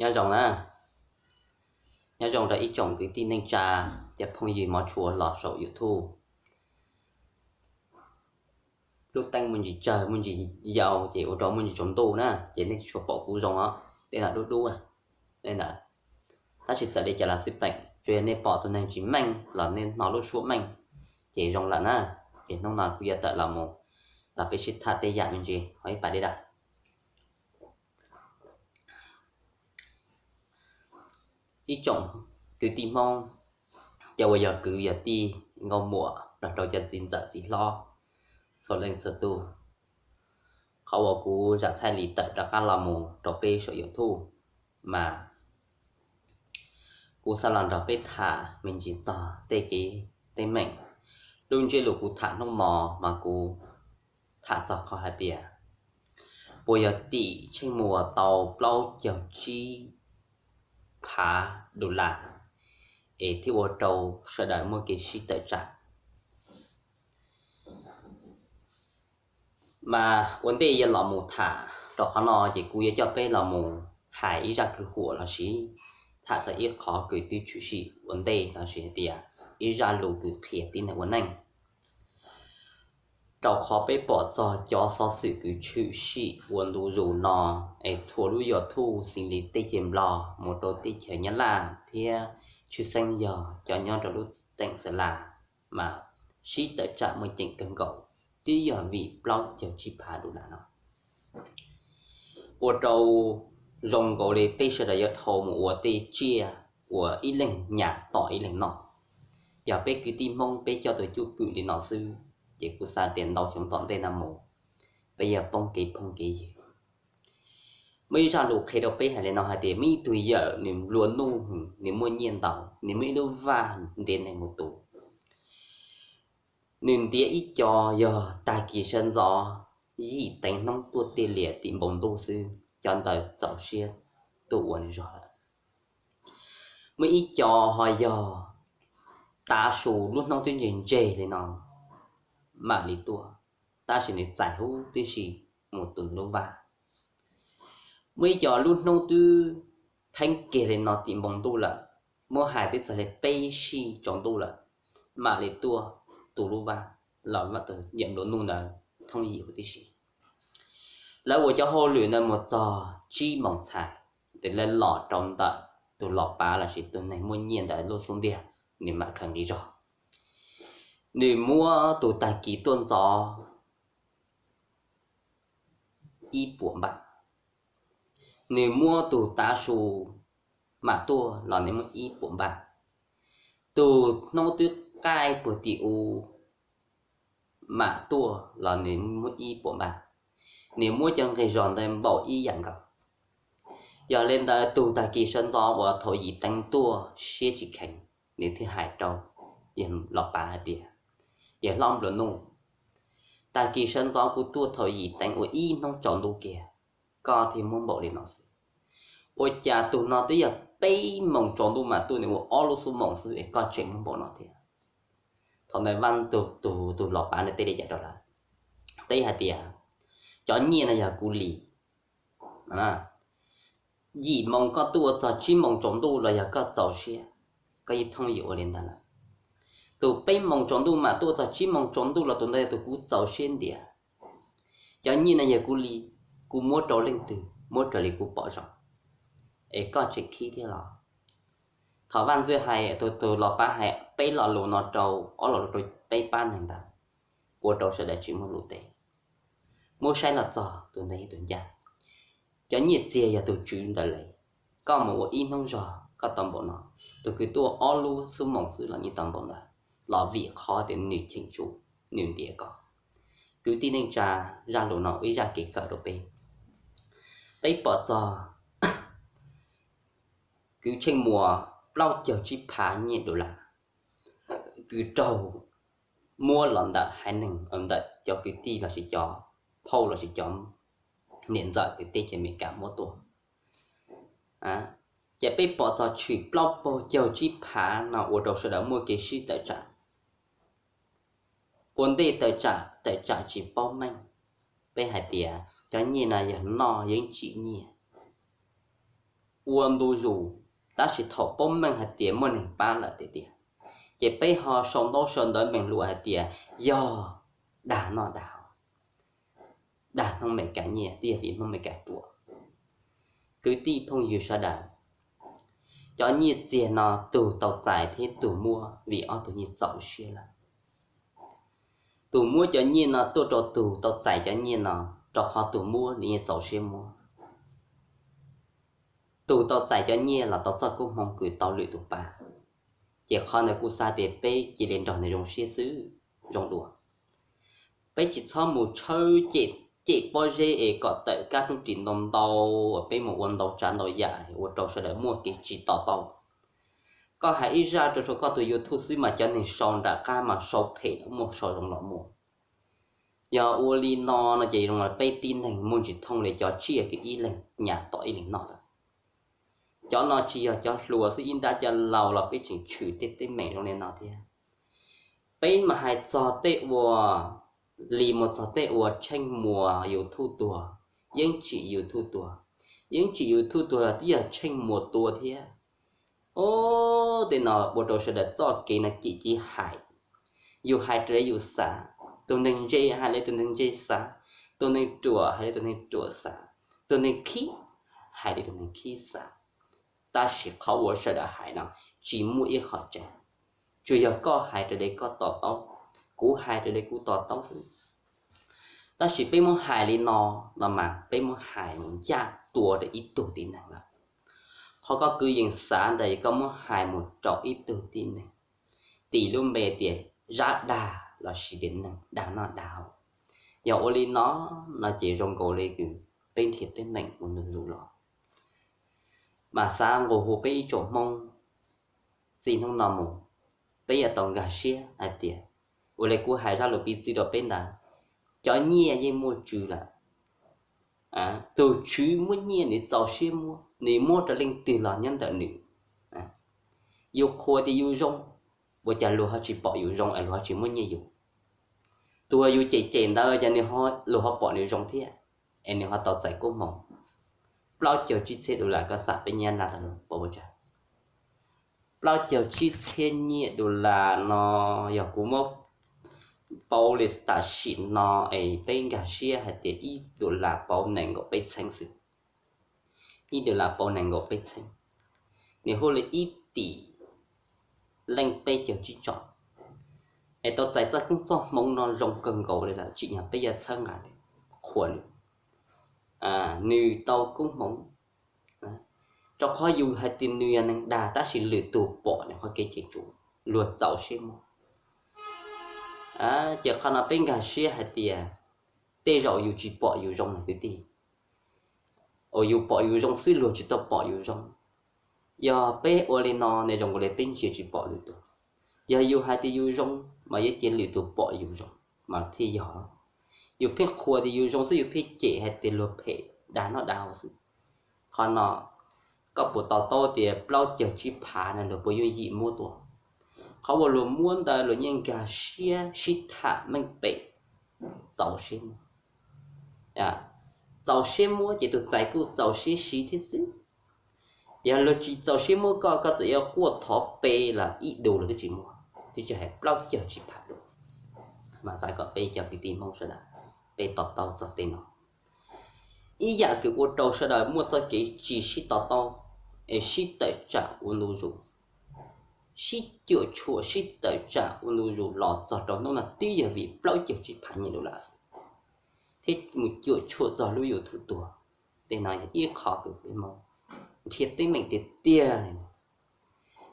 Nyob zoo na, nyob zoo rau ib tsoom kwv tij neej tsa, cov phooj ywg mov tshua los saum YouTube. Lub teeb muaj ntsis tsawg muaj ntsis yau ces ua rau muaj ntsis tsaus ntuj na, ces nej tsis tshua pom kuv zoo os, tej no dub dub ntawd. Tab sis txawm li cas los xij peem, tsuas yog nej pom tus neeg tsis meej los nej hnov lub suab meej, ces zoo lawm na. Ces hnub no kuv yuav tawm los mus los peb sib tham tej yam me ntsis ho ib pas deb dam. Ib tsoom kwv tij Hmoob, cov uas yog kwv yog tij nkauj muam los rau cov txiv ntxawm txiv hlob txhua leej txhua tus, qhov uas kuv zam txhais li tawm rov qab los mus rau peb saum YouTube mas kuv xav los nrog peb tham me ntsis txog tej kev teeb meem. Lub ntsiab lus kuv tham hnub no mas kuv tham txog qhov hais tias puas yog tim Tsheej Muas tau plaub caug tsib phav dollar es thiaj ua rau sawv daws muaj kev sib tawm tsam. Mas ua ntej yuav los mus tham rau qhov no ces kuv yuav coj peb los mus hais ib zaj kwv huam lossis tham txog ib qhov kwv tij tshwm sim ua ntej lossis hais tias ib zaj lus kwv qhia tib neeg ua neej. Rau qhov peb pom txog cov xov xwm kwv tshwm sim ua ntu zus no es txhua lub YouTube xws li teb chaws Nplog mus rau teb chaws Nyab Laj thiab tshwj xeeb yog cov nyob rau lub teem Xeem Las mas sib tawm tsam muaj ceem kawg nkaus, twb yog vim plaub caug tsib phav dollar no. Ua rau zoo nkaus li peb sawv daws yuav dhau mus ua tej tsiaj uas ib leeg nyas tom ib leeg noj. Yog peb kwv tij Hmoob peb coj tus cwj pwm li no xwb ces kuv xav tias ntau xyoo tom ntej no mus peb yuav poob kev phooj kev ywg. Muaj ib zaj lus qhia rau peb hais li no hais tias muaj ib tug yawm nws nplua nuj, nws muaj nyiaj ntau, nws muaj ib lub vaj ntiav neeg mus tus. Nws ntiav ib co yog tag kis sawv ntxov yim teev hnub tuaj tiaj lias tim npoo ntuj xwb, cov ntawd txaus siab tuaj ua nws zog lawm. Muaj ib co ho yog tav su lub hnub twb ntseg ntseg li no mam li tuaj, tab sis nws txais huv tib si mus tus lub vaj. Muaj ib co lub hnub twb pheeb kiag li no tim npoo ntuj lawm, muab hais twb txog li peb sij tsaus ntuj lawm mam li tuaj tus lub vaj, los tus yawm nplua nuj ntawd thoob yim huv tib si. Lawv ua cov hauj lwm ntawd mus txog tsib moos txhais, ces lawv los rau ntawm tus los pav lossis tus neeg muaj nyiaj ntawd lub xub ntiag, nws mam khaws nqi zog. Nws muab tus tag kis tuaj ntxov ib puas npaj, nws muab tus tav su mam tuaj los nws muab ib puas npaj, tus hnub twb qaij puag tim u mam tuaj los nws muab ib puas npaj. Nws muab cov nqi zog ntawd npaum ib yam nkaus. Yog li ntawd tus tag kis sawv ntxov uas thaum yim teev tuaj siab tsis kheev, nws thiaj hais rau yawg los pav hais tias, yawg hlob nplua nuj, tag kis sawv ntxov kuv tuaj thaum yim teev ua ib hnub tsaus ntuj kiag, koj thiaj muab npaum li no xwb. Ua cas tus no twb yog peb moos tsaus ntuj mam tuaj, nws ua ob lub xub moos xwb es koj tseem muab npaum no thiab? Thaum ntawd Vaj tus, tus los pav ntawd teb li cas rau lawv? Teb hais tias, cov nyiaj no yog kuv li. Yim moos koj tuaj txog tsib moos tsaus ntuj los yog koj txaus siab, koj yeej thooj ywm ua li ntawd lawm. Tus peb moos tsaus ntuj mam tuaj txog tsib moos tsaus ntuj los tus ntawd yog tus kuv txaus siab ntiav. Cov nyiaj no yog kuv li, kuv muab rau leej twg muab raws li kuv pom zoo, es koj tseem khib thiab los? Thaum Vaj Ntxwg hais, tus, tus los pav hais peb lo lus no rau, ob lo lus rau peb pab neeg ntawd, ua rau sawv daws tsis muaj lus teb, muab saib los txog tus ntawd yog tus ncaj. Cov nyiaj txiag yog tus tswv ntawd li, koj mus ua ib hnub zog koj tau npaum no, tus kws tuaj ob lub xub moos xwb los nws tau npaum ntawd, los vim qhov tias nws cheem tsum, nws ntiav koj. Kwv tij neej tsa, zaj lus no ua ib zaj kev kawm rau peb. Peb pom txog kwv Tsheej Muas plaub caug tsib phav nyiaj dollar, kws raug muab los ntawm haiv neeg, ntawm cov kwv tij lossis cov phauj lossis cov niam ntxawm kwv teb chaws Amelikas muab tuaj. Ces peb pom txog tshwm plaub caug tsib phav no ua rau sawv daws muaj kev sib tawm tsam. Ua ntej tawm tsam, tawm tsam tsis paub meej. Peb hais tias cov nyiaj no yog noj yeej tsim nyiaj. ua ntu zus, tab sis thaum paub meej hais tias muaj neeg pab lawm tiag tiag, ces peb ho sau ntaub sau ntawv meem hluas hais tias yog dag noj dag haus, dag Hmoob Meskas nyiaj, twb yog vim Hmoob Meskas ruam. Kwv tij phooj ywg sawv daws, cov nyiaj txiag no tug tau txais thiab tug muab, vim ob tug nyiaj txaus siab lawm. Tus muab cov nyiaj no tuaj rau tus tau txais cov nyiaj no, rau qhov tus muab nws yeej txaus siab muab. Tus tau txais cov nyiaj los tau txoj koob hmoov kws tau lwm tus pab. Ces qhov ntawd kuv xav tias peb cia li nrog nws zoo siab xwb, zoo dua. Peb tsis txhob mus tshawb cem pob zeb es kom tawm kab rub ris ntau ntau, peb mus ua ntau tsav ntau yam ua rau sawv daws muaj kev tsis to taub. Koj hais ib zaj rau saum koj tus YouTube xwb mas cov neeg sau nram qab mas sau phem los muaj, sau zoo los muaj. Yog ua li no no ces zoo li peb tib neeg muaj ntsis thooj li cov tsiaj kws ib leeg nyas tom ib leeg noj lawm. Cov no tsis yog cov hluas xwb, ib nrab cov laus los peb tseem tshwm tej teeb meem zoo li no thiab. Peb mas hais txog tej uas, li mus txog tej uas Tsheej Muas YouTube tuag, Yeeb Tsim YouTube tuag. Yeeb Tsim YouTube tuag los twb yog Tsheej Muas tua thiab. Ob, tej no ua rau sawv daws txoj kev no cem cia hais. Yus hais raws li yus xav, tus neeg ntse hais li tus neeg ntse xav, tus neeg ruam hais li tus neeg ruam xav, tus neeg khib hais li tus neeg khib xav. Tab sis qhov uas sawv daws hais no tsis muaj ib qho tseeb, tsuas yog koj hais raws li koj to taub, kuv hais raws li kuv to taub xwb. Tab sis peb muab hais li no, no mas peb muab hais mus ncaj tua rau ib tug tib neeg lawm. Qhov koj kwv yees xav ntawd koj muab hais mus rau ib tug tib neeg, tis lub npe tias zab dag lossis tias neeg dag noj dag haus. Yog ua li no, no ces zoo nkaus li kws peb nrhiav teeb meem ua ntu zus los. Mas xav nqua hu peb ib tsoom Hmoob, txij hnub no mus, peb yuav tau nkag siab hais tias, ua li kuv hais zaj lus piv txwv rau peb ntawd, cov nyiaj yeej muaj tswv lawm. Tus tswv muab nyiaj nws txaus siab muab, nws muab rau leej twg los nyob ntawm nws. Yus qhuas tias yus zoo, ua cas luag ho tsis pom yus zoo es luag ho tsis muab nyiaj yus? Tus uas yus cem cem ntawd cas luag ho pom nws zoo thiab, es nws ho tau txais koob hmoov plaub caug tsib txhiab dollar, koj xam peb nyab laj tau pom ua cas? Plaub caug tsib txhiab nyiaj dollar no, yog kuv muab pauv li tam sim no es peb nkag siab hais tias ib dollar pauv nees nkaum peb txheeb xwb. Ib dollar pauv nees nkaum peb txheeb, nws hu li ib tim leej peb caug tsib tsom. Es tau txais txoj koob txoj hmoov no zoo kawg nkaus li lawm, tsim nyog peb yuav txhawb nqa nws, qhuas nws, nws tau koob hmoov. Rau qhov yus hais tias nws yog neeg dag tab sis lwm tus pom nws qhov kev cheem tsum, luag txaus siab muab. Ces qhov no peb nkag siab hais tias tej zaum yus tsis pom yus zoo kwv tij, uas yus pom yus zoo xwb luag tsis tau pom yus zoo. Yog peb ua li no nws zoo nkaus li peb ntsia tsis pom lwm tus. Yog yus hais tias yus zoo mas yuav cia lwm tus pom yus zoo mas thiaj yog. Yus pheej qhuas tias yus zoo xwb yus pheej cem hais tias luag phem dag noj dag haus xwb. Qhov no koj puas to taub tias plaub caug tsib phav no luag puas yooj yim muab tuaj? Qhov uas luag muab ntawd luag yeej nkag siab sib tham meej pem, txaus siab muab. Txaus siab muab ces tus txais kuj txaus siab siv thiab xwb. Yog luag tsis txaus siab muab koj, koj txawm yuav quaj thov pe los ib du los twb tsis muab, twb tsis hais plaub caug tsib phav dua. Mas xav kom peb cov kwv tij Hmoob sawv daws, peb to taub txog tej no. Ib yam kws ua rau sawv daws muaj txoj kev tsis sib to taub, es sib tawm tsam ua ntu zus, sib cuam tshuam sib tawm tsam ua ntu zus los txog rau hnub no twb yog vim plaub caug tsib phav nyiaj dollar xwb, thiab mus cuam tshuam txog lub YouTube tuag. Tej no yog ib qho kws peb Hmoob nrhiav teeb meem tiag tiag li.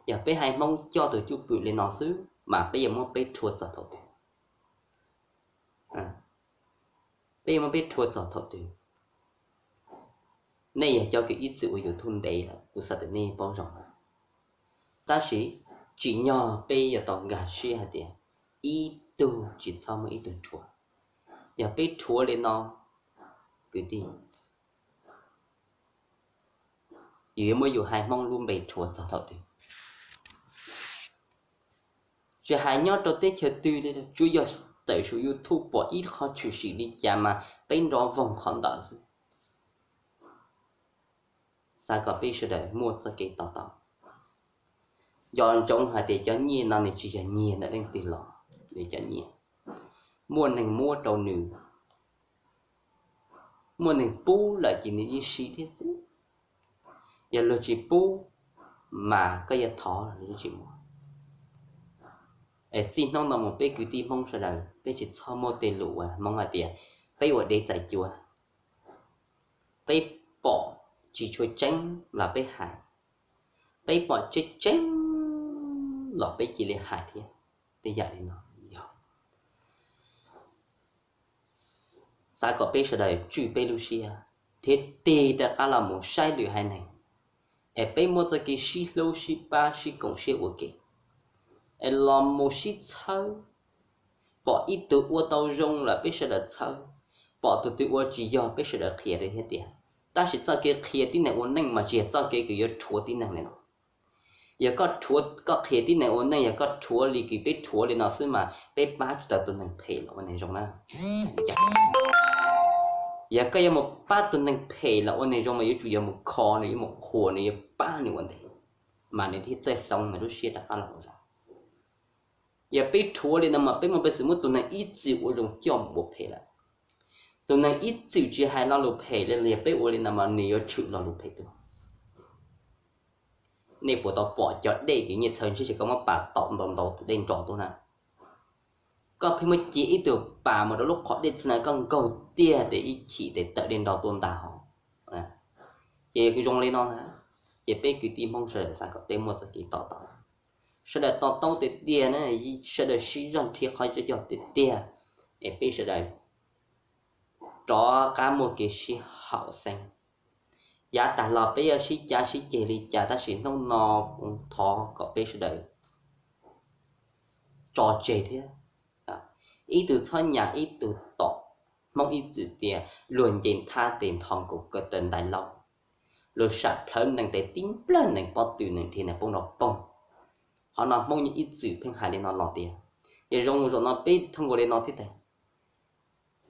Yog peb haiv Hmoob coj tus cwj pwm li no xwb mas peb yuav muab peb rhuav txog thaum twg? Peb yuav muab peb rhuav txog thaum twg? Nej yog cov kws ib txwm ua YouTube ntev lawm kuv xav tias nej paub zoo lawm. Tab sis tsim nyog peb yuav tau nkag siab hais tias ib tug tsis txhob muab ib tug rhuav. Yog peb rhuav li no, kwv tij, yus yuav muab yus haiv Hmoob lub npe rhuav txog thaum twg? Tsis hais nyob rau teb chaws twg li, tsuav yog tawm saum YouTube pom ib qho tshwm sim li cas mas peb nrov voog qhov ntawd xwb. Xav kom peb sawv daws muaj txoj kev to taub. Nco ntsoov hais tias cov nyiaj no nws tsis yog nyiag ntawm leej twg los, nws cov nyiaj muaj neeg muab rau nws, muaj neeg pub lawm ces nws yeej siv thiab xwb. Yog luag tsis pub mas koj yuav thov los nws tsis muab. Es txij hnub no mus peb kwv tij Hmoob sawv daws peb tsis txhob muaj tej lus uas Hmoob hais tias peb ua dev txais cua. Peb pom tsis tshua tseeb los peb hais, peb pom tseeb tseeb los peb cia li hais thiab. Tej yam li no yog xav kom peb sawv daws tswj peb lub siab thiab tig rov qab los mus saib lwm haiv neeg, es peb muab txoj kev sib hlub sib pab sib koom siab ua ke, es los mus sib txhawb. Pom ib tug ua tau zoo lawm peb sawv daws txhawb, pom tus twg ua tsis yog peb sawv daws qhia rau thiab tias. Tab sis txoj kev qhia tib neeg ua neej mas tsis yog txoj kev kws yuav rhuav tib neeg li no. Yog koj rhuav, koj qhia tib neeg ua neej, yog koj rhuav li kws peb rhuav li no xwb mas peb pab tsis tau tus neeg phem los ua neeg zoo na. Yog koj yuav mus pab tus neeg phem los ua neeg zoo mas yuav tsum yuav mus kho nws, yuav mus qhuas nws, yuav pab nws ua ntej, mas nws thiaj txawj hloov nws lub siab rov qab los ua zoo. Yog peb rhuav li no mas peb muaj peev xwm muab tus neeg ib txwm ua zoo coj mus ua phem lawm. Tus neeg ib txwm tsis hais lo lus phem li los yog peb ua li no mas nws yuav tshwm lo lus phem tuaj. Nej puas tau pom cov dej kws nyiaj txhawv ntshe koj muab pas taum ntau ntau tus dej nro tuaj na? Koj pheej muab cia ib tug pas mus rau lub qhov dej txhia na koj nkaug tiag tes ib chim tes tawm dej nro tuaj ntag hos. Ces zoo li no na, ces peb kwv tij Hmoob sawv daws xav kom peb muaj txoj kev to taub, sawv daws to taub tiag tiag na, sawv daws sib zog nrhiav qhov coj cog tiag tiag, es peb sawv daws rov qab muaj kev sib haum xeeb. Yav tag los peb yuav sib cav sib ceg li cas tab sis hnub no kuv thov kom peb sawv daws tso tseg thiab. Ib tug txhob nyas ib tug tom. Hmoob ib txwm tias luag nce nthab tes nthos nkaus ko taw ntais lauj, luag sam plhawv nees tes tib nplawg nees pob tw nees dhia nees poob nrov poog. Qhov no Hmoob yeej ib txwm pheej hais li no los tias, yog zoo zaum no peb thooj nkaus li no thiab tes.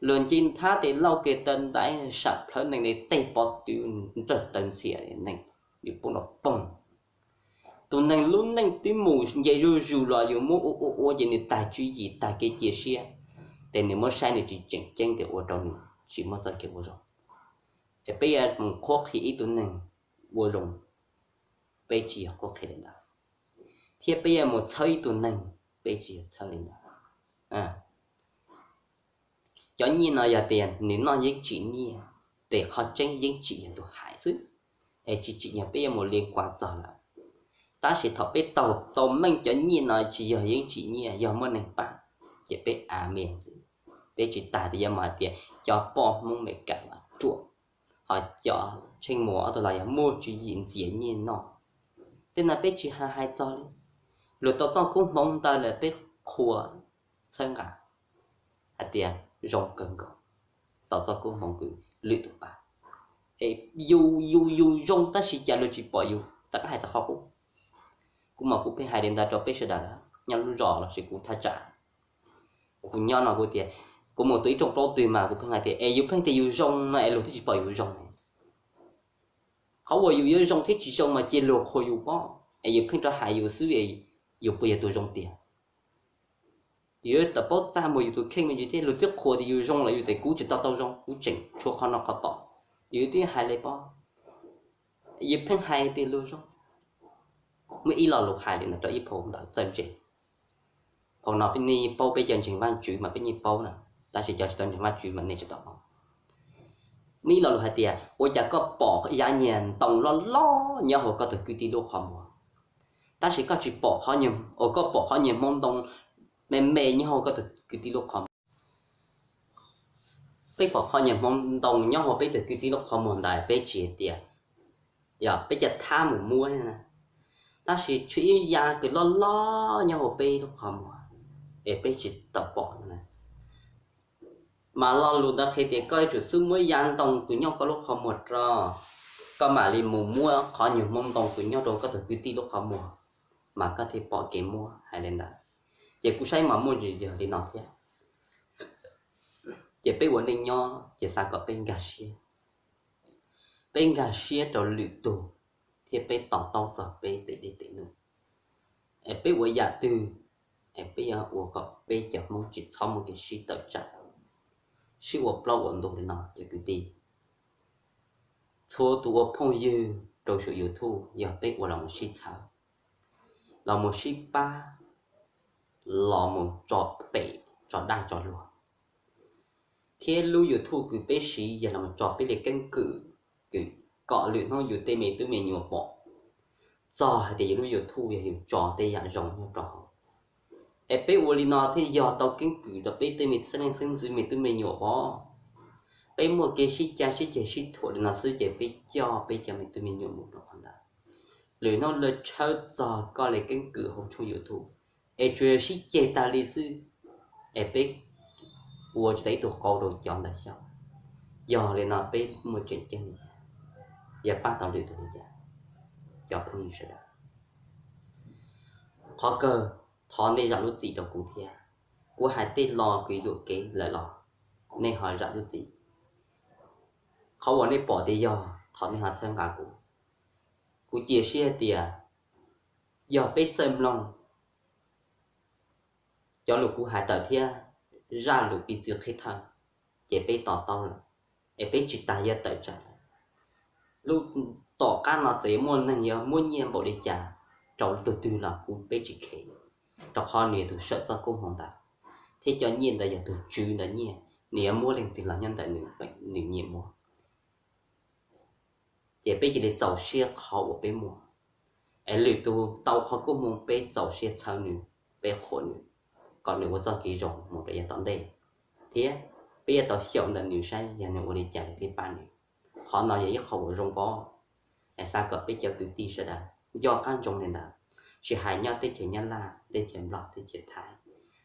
Luag nce nthab tes lauj ko taw ntais sam plhawv nees tes tej pob tw nrawg taw ntxhias nees yus poob nrov poog. Tus neeg lub neej twb mus nce zuj zus los yus muab ua ua ua ces nws tag tswv yim tag kev cia siab, ces nws muab saib nws tsis tseem ceeb ces ua rau nws tsis muaj txoj kev ua zoo. Es peb yuav mus qhuab qhia ib tug neeg ua zoo, peb tsis yog qhuab qhia li ntawd, thiab peb yuav mus txhawb ib tug neeg, peb tsis yog txhawb li ntawd. Cov nyiaj no yog tias nws noj yeeb tsim nyiaj, ces qhov tseeb yeeb tsim yog tus hais xwb, es tsis tsim nyog peb yuav mus li kuas txog lawm. Tab sis thaum peb tau tau meej cov nyiaj no tsis yog yeeb tsim nyiaj, yog muaj neeg pab, ces peb a me xwb. Peb tsis tas tias yuav mus hais tias cov poj Hmoob Meskas los ruam, ho cov Tsheej Muas ob tug los yog muaj tswv yim ntxias nyiaj noj. Tej no peb tsis hais hais txog li. Luag tau txoj koob hmoov ntawd lawm peb qhuas txhawb nqa hais tias zoo kawg nkaus, tau txoj koob hmoov kws lwm tus pab. Es yus yus yus zoo tab sis cas luag tsis pom yus, rov qab hais tau qhov qub. Kuv mas kuv pheej hais li ntawd rau peb sawv daws nyob lub zos lossis kuv thaj tsam kuv nyob no kuv tias, kuv mus tua ib rooj plaub twg mas kuv pheej hais tias es yus pheej tias yus zoo no es luag twb tsis pom yus zoo. Qhov uas yus yuav zoo thiab tsis zoo mas cia luag qhuas yus pob, es yus pheej rov hais yus xwb, yus puas yog tus zoo tiag? Yus yuav tau paub txaj muag yus tus kheej me ntsis thiab, luag twb qhuas tias yus zoo los yus tias kuv tsis tau tau zoo, kuv tseem tshuav qhov no qhov tod, yus twb hais li pob. Yus pheej hais tias luag zoo. Muaj ib lo lus hais li no rau ib phau ntawv txawj ntse. Phau no nej paub, peb cov ntseeg Vajtswv mas peb yeej paub na, tab sis cov tsis tau ntseeg Vajtswv mas nej tsis tau paub. Muaj ib lo lus hais tias ua cas koj pom yav nyiag ntoo loj loj nyob hauv koj tus kwv tij lub qhov muag, tab sis koj tsis pom qhov, uas koj pom qhov nyiag hmoov ntoo me me nyob hauv koj tus kwv tij lub qhov muag. Peb pom qhov nyiag hmoov ntoo nyob hauv peb tus kwv tij lub qhov muag ntawd peb tsis hais tias yog peb cov thab mus muab na, tab sis tshuav ib yav kws loj loj nyob hauv peb lub qhov muag es peb tsis tau pom na. Mas lo lus ntawd qhia tias koj yuav tsum xub muab yav ntoo kws nyob koj lub qhov muag rau, koj mam li mus muab qhov nyiag hmoov ntoo kws nyob rau koj tus kwv tij lub qhov muag, mas koj thiaj pom kev muab hais li ntawd. Ces kuv saib mas muaj ntsis yog li no thiab. Ces peb ua neej nyob ces xav kom peb nkag siab. Peb nkag siab rau lwm tug thiab peb to taub txog peb tej dej tej num. Es peb ua yam twg es peb yuav ua kom peb cov Hmoob tsis txhob muaj kev sib tawm tsam, sib ua plaub ua ntug li no cov kwv tij? Txhua tus ua phooj ywg rau saum YouTube yog peb ua los mus sib txhawb, los mus sib pab, los mus tso pem tso dag tso luag, thiab lub YouTube kws peb siv yog los mus tso peb li keeb kwm, kwm kom lwm hnub yus tej me tub me nyuam pom txog hais tias yus lub YouTube yog yus tso tej yam zoo nyob rau hauv. Es peb ua li no thiaj yog tau keeb kwm rau peb tej me xeeb leej xeeb ntxwv me tub me nyuam pom. Peb muaj kev sib cav sib ceg sib thuam li no xwb ces peb coj peb cov me tub me nyuam mus rau qhov ntawd. Lwm hnub lawv tshawb txog koj li keeb kwm hauv tshooj YouTube es tsuas yog sib ceg tag li xwb, es peb ua tsis tau ib tug qau rau cov ntawd xyaum. Yog li no peb muaj tseem ceeb li cas? Yog pab tau lwm tus li cas? Cov phooj ywg sawv daws, qhov kawg, thov nej zam lub txim rau kuv thiab. Kuv hais tej lo kws yuam kev lawm los nej ho zam lub txim. Qhov uas nej pom tias yog, thov nej ho txhawb nqa kuv. Kuv cia siab tias yog peb txawj mloog cov lus kuv hais tawm thiab zaj lus piv txwv qhib thawj, ces peb to taub lawm, es peb tsis tas yuav tawm tsam lawm. Lub tom qab no txawm yuav muaj neeg yuav muab nyiaj npaum li cas rau tug twg los kuv peb tsis kheev, rau qhov nws yog tus sawm txoj koob hmoov ntawd, thiab cov nyiaj ntawd yog tus tswv ntawd nyiaj, nws yuav muab leej twg los nyob ntawm nws nyiam muab. Ces peb cia li txaus siab qhov uas peb muaj, es lwm tus tau qhov koob hmoov peb txaus siab txhawb nws, peb qhuas nws, kom nws ua txoj kev zoo mus rau yav tom ntej, thiab peb yuav tau xyaum ntawm nws saib yog nws ua li cas nws thiaj pab nws. Qhov no yog ib qho uas zoo nkauj, es xav kom peb cov kwv tij sawv daws nco qab ntsoov li ntawd, tsis hais nyob teb chaws Nyab Laj, teb chaws Nplog, teb chaws Thaib,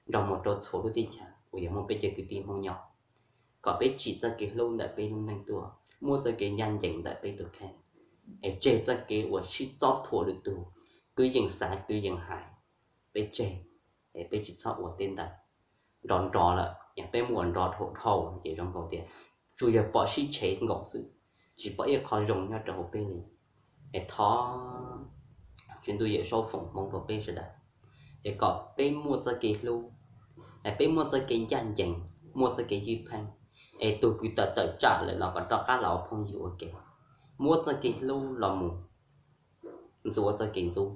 nrog mus rau txhua lub teb chaws uas yog muaj peb cov kwv tij Hmoob nyob, kom peb tsim txoj kev hlub ntawm peb lub neej tuaj, muab txoj kev ncaj ncees ntawm peb tus kheej, es tseg txoj kev uas sib txob thuam lwm tus, kwv yees xav kwv yees hais, peb tseg, es peb tsis txhob ua tej ntawd. Nrov nrov lawm, yog peb muaj nrov dhau dhau ces zoo nkaus tias tsuas yog pom sib tshev nkaus xwb, tsis pom ib qho zoo nyob rau hauv peb li. Es thov Tswv Ntuj Yawm Saub foom hmoov rau peb sawv daws, es kom peb muaj txoj kev hlub, es peb muaj txoj kev ncaj ncees, muaj txoj kev ywj pheej, es tug kws tawm tawm tsam lawm los kom rov qab los ua phooj ywg ua ke, muab txoj kev hlub los mus ntxuav txoj kev ntxub,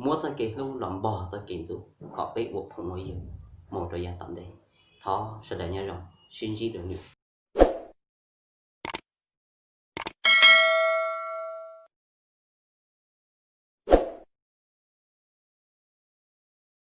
muab txoj kev hlub los npog txoj kev ntxub, kom peb ua phooj ua ywg mus rau yav tom ntej. Thov sawv daws nyob zoo, sib ntsib dua lwm.